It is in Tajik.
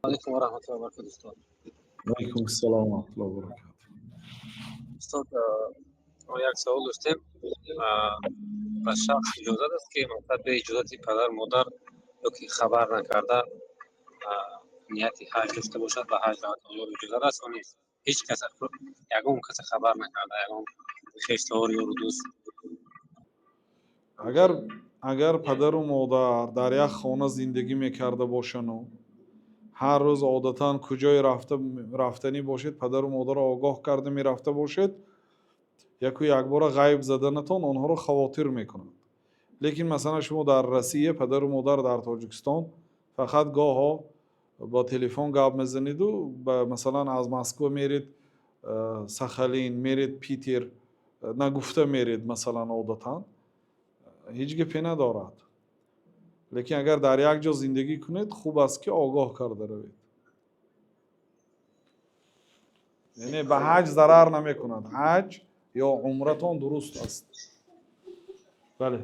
Алейкум ва раҳматуллоҳи ва баракатуҳ, устод. Алайкум ассалом ва раҳматуллоҳи ва баракатуҳ. Устод, мо як савол доштем. Ба шахс иҷозат аст, ки масалан бе иҷозати падар модар ё ки хабар накарда нияти ҳаҷ дошта бошад, ба ҳаҷ равад? Оё иҷозат аст ё нест? Ҳеҷ кас, ягон каса хабар накарда, ягон хештовар, ёру дӯст. Агар падару модар дар як хона зиндагӣ мекарда бошану ҳар рӯз одатан куҷое рафта рафтанӣ бошед, падару модарро огоҳ карда мерафта бошед, яку якбора ғайб заданатон онҳоро хавотир мекунад. Лекин, масалан, шумо дар Россия, падару модар дар Тоҷикистон, фақат гоҳо бо телефон гап мезанеду, масалан, аз Москва меред Сахалин, меред Питер, нагуфта меред, масалан, одатан ҳеҷ гапе надорад. Лекин агар дар як ҷо зиндагӣ кунед, хуб аст, ки огоҳ карда равед. Яъне ба ҳаҷ зарар намекунад, ҳаҷ ё умратон дуруст аст. Бале.